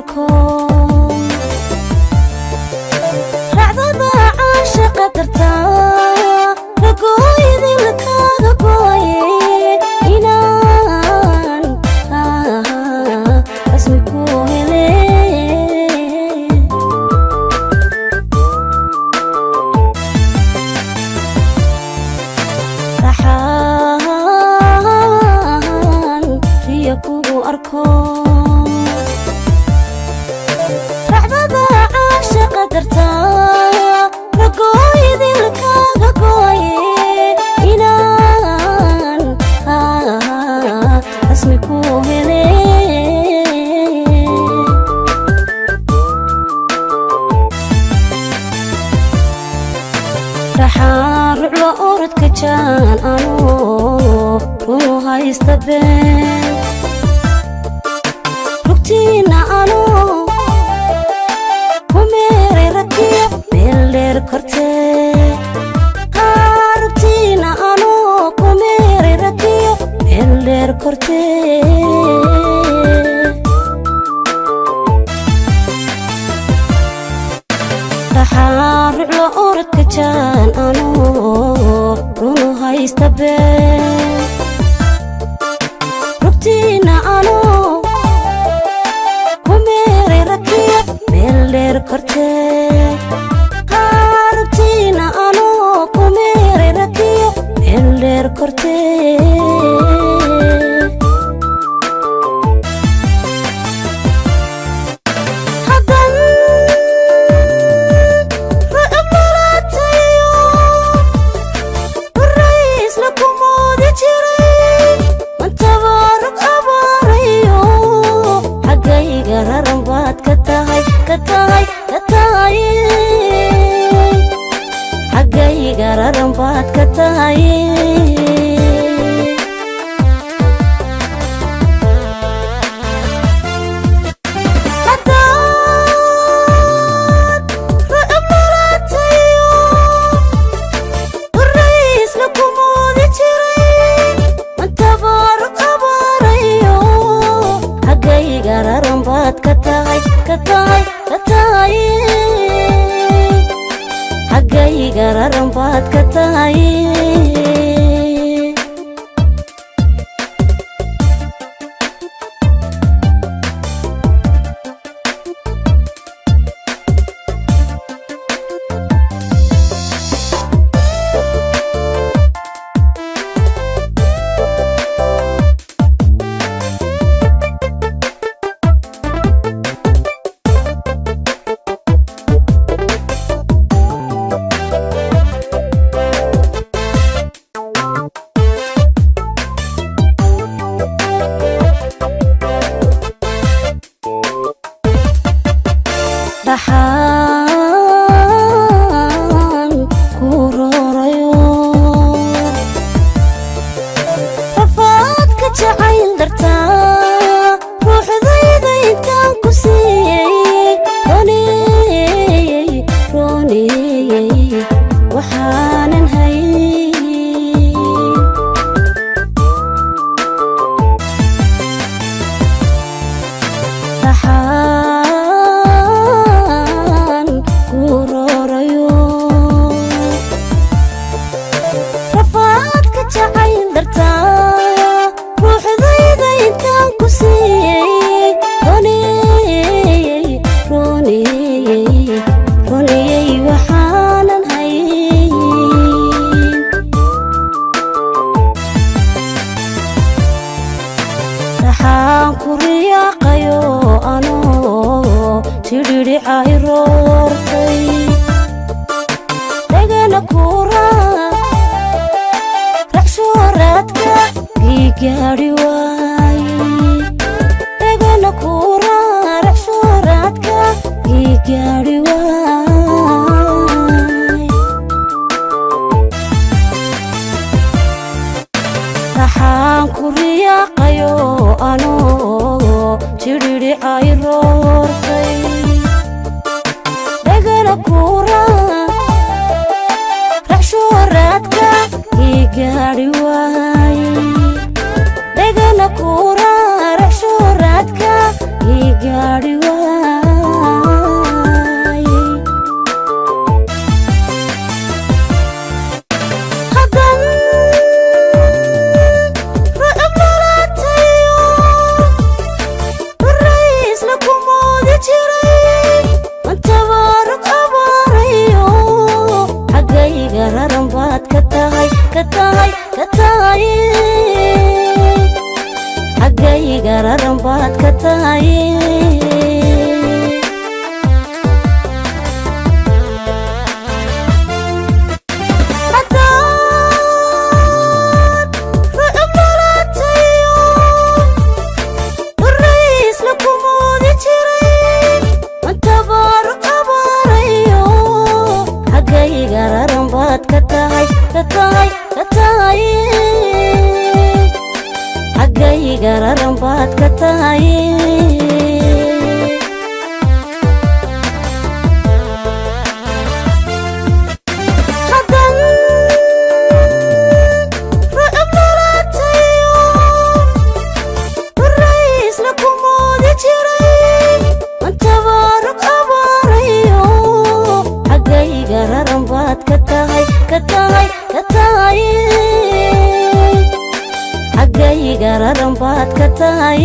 Arko racdada caashaqa dartaa ragooyadilkaaga gooye inaan rasmi ku hele. Raxaan riya kugu arko racdada caashaqa dartaa ragooyadilkaaga gooye inaan rasmi ku hele. Raxaan ruclo orodka jaan anuu runu haysta been rugtiina anuu ku meeray rakiyo meel dheer kortee. Rugtiina anuu ku meeray rakiyo meel dheer kortee. Raxaan ruclo orodka jaan anuu runu haysta been rugtiina anuu ku meeray rakiyo meel dheer kortee. Rugtiina anuu ku meeray rakiyo meel dheer kortee. Haddan rucub lalaatayo raysla ku moodi jiray mantabaarug abaarayo xaggayga raran baad ka tahay, ka tahay, ka tahay, xaggayga raran baad ka tahay. Haddaad rucub lalaatayo raysla ku moodi jiray mantabaarug abaarayo xaggayga raran baad ka tahay, ka tahay, ka tahay, xaggayga raran baad ka tahay. Dhaxaan ku roorayo rafaadka jacayl dartaa ruuxdayda intaan ku siiyey roneeyey, roneeyey waxaanan hayn. Dhaxaan ku roorayo rafaadka jacayl dartaa ruuxdayda intaan ku siiyey roneeyey, roneeyey, roneeyey waxaanan hayn. Dhaxaan ku riyaaqayo anoo tidhidhicay roortay dhagana kuura racshuuraadka giigaadhi waay dhagana kuura racshuuraadka giigaadhi waay. Dhaxaan ku riyaaqayo anoo tidhidhicay roortay dhagana kuura racshuuraadka giigaadhi waay dhagana kuura racshuuraadka gaadhi. tahay. Haddan rucub lalaatayo, raysna ku moodi jiray, antabaarug abaarayo, xaggayga raran baad ka tahay, ka tahay, ka tahay. Xaggayga raran baad ka tahay.